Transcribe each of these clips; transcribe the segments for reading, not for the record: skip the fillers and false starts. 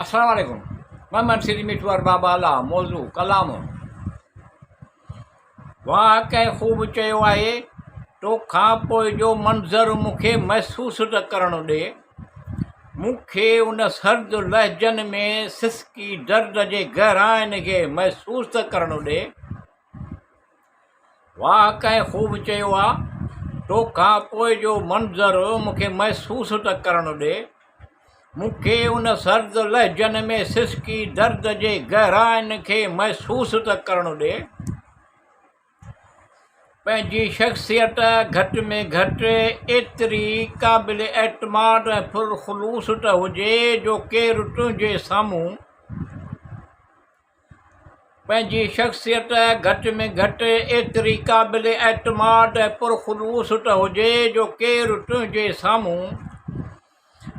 السلام عليڪم محمد سري مٺو ارباب اعليٰ موضوع ڪلام واهه ڪنهن خوب چيو آهي تو کان پوء جو منظر مون کي محسوس ته ڪرڻ ڏي مون کي ان سرد لهجن ۾ سسڪي درد جي گهراين کي محسوس ته ڪرڻ ڏي واهه ڪنهن خوب چيو آ، تو کان پوء جو منظر مون کي محسوس ته ڪرڻ ڏي. مون کي ان سرد لهجن ۾ سسڪي درد جي گهراين کي محسوس ته ڪرڻ ڏي. پنهنجي شخصيت گهٽ ۾ گهٽ ايتري قابل اعتماد ۽ پرخلوص ته هجي جو ڪير تنهنجي سامهون پنهنجي شخصيت گهٽ ۾ گهٽ ايتري قابل اعتماد ۽ پرخلوص ته هجي جو ڪير تنهنجي سامهون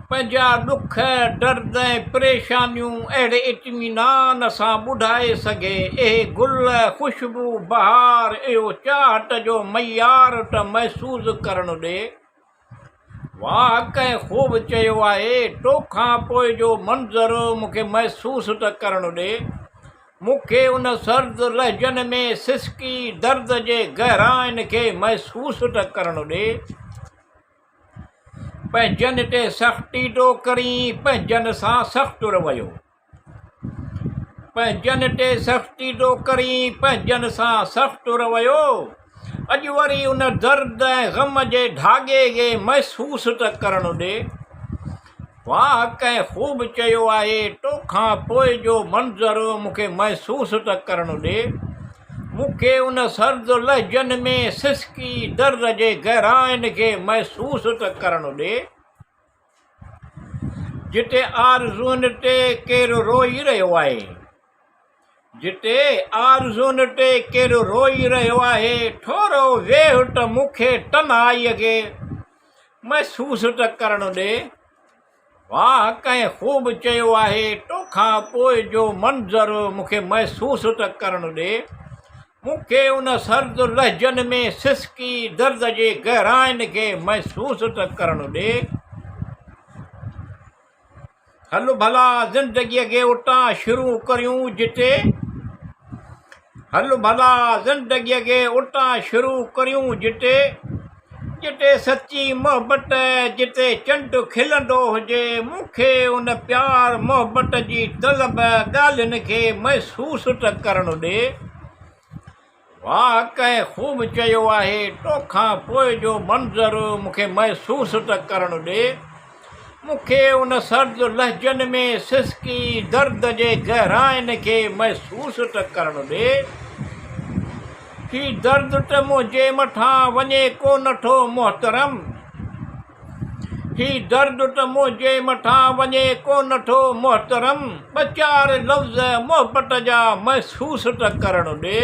پنهنجا ڏک، درد ۽ پريشانيون اهڙي اطمينان سان ٻڌائي سگهي. اهي گل، خوشبو، بهار، اهو چاهت جو معيار ته محسوس ڪرڻ ڏي. واهه ڪنهن خوب چيو آهي، تو کان پوء جو منظر مون کي محسوس ته ڪرڻ ڏي. مون کي ان سرد لهجن ۾ سسڪي درد جي گهراين کي محسوس ته ڪرڻ ڏي. پنهنجن تي سختي ٿو ڪرين، پنهنجن سان سخت رويو. پنهنجن تي سختي ٿو ڪرين، پنهنجن سان سخت رويو. اڄ وري ان درد ۽ غم جي ڌاڳي کي محسوس ته ڪرڻ ڏي. واهه ڪنهن خوب چيو آهي، توکان پوء جو منظر مون کي محسوس ته ڪرڻ ڏي. مون کي ان سرد لهجن ۾ سسڪي درد جي گهراين کي محسوس ته ڪرڻ ڏي. جتي آرزوئن تي ڪير روئي رهيو آهي. جتي آرزوئن تي ڪير روئي رهيو آهي. ٿورو ويهه ته مون کي تنهائيء کي محسوس ته ڪرڻ ڏي. واهه ڪنهن خوب چيو آهي توکان پوء جو منظر مون کي محسوس ته ڪرڻ ڏي. مون کي ان سرد لهجن ۾ سسڪي درد جي گهراين کي محسوس ته ڪرڻ ڏي. هل ڀلا زندگيء کي اتان شروع ڪريون جتي هل ڀلا زندگيء کي اتان شروع ڪريون جتي جتي سچي محبت جتي چنڊ کلندو هجي مون کي ان پيار محبت جي طلب ڳالهين کي محسوس ته ڪرڻ ڏي. واهه ڪنهن خوب چيو آهي، توکان پوء جو منظر مون کي محسوس ته ڪرڻ ڏي. مون کي ان سرد لهجن ۾ سسڪي درد جي گهراين کي محسوس ته ڪرڻ ڏي. هي درد ته منهنجي مٿان وڃي ڪو نه ٿو محترم. هي درد ته منهنجي مٿان وڃي ڪونه ٿو محترم ٻه چار لفظ محبت جا محسوس ته ڪرڻ ڏي.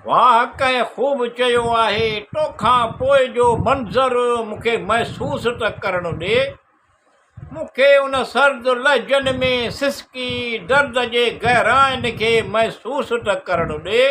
واهه ڪنهن خوب چيو آهي توکان پوء جو منظر مون کي محسوس ته ڪرڻ ڏي. مون کي ان سرد لهجن ۾ سسڪي درد جي گهراين کي محسوس ته ڪرڻ ڏي.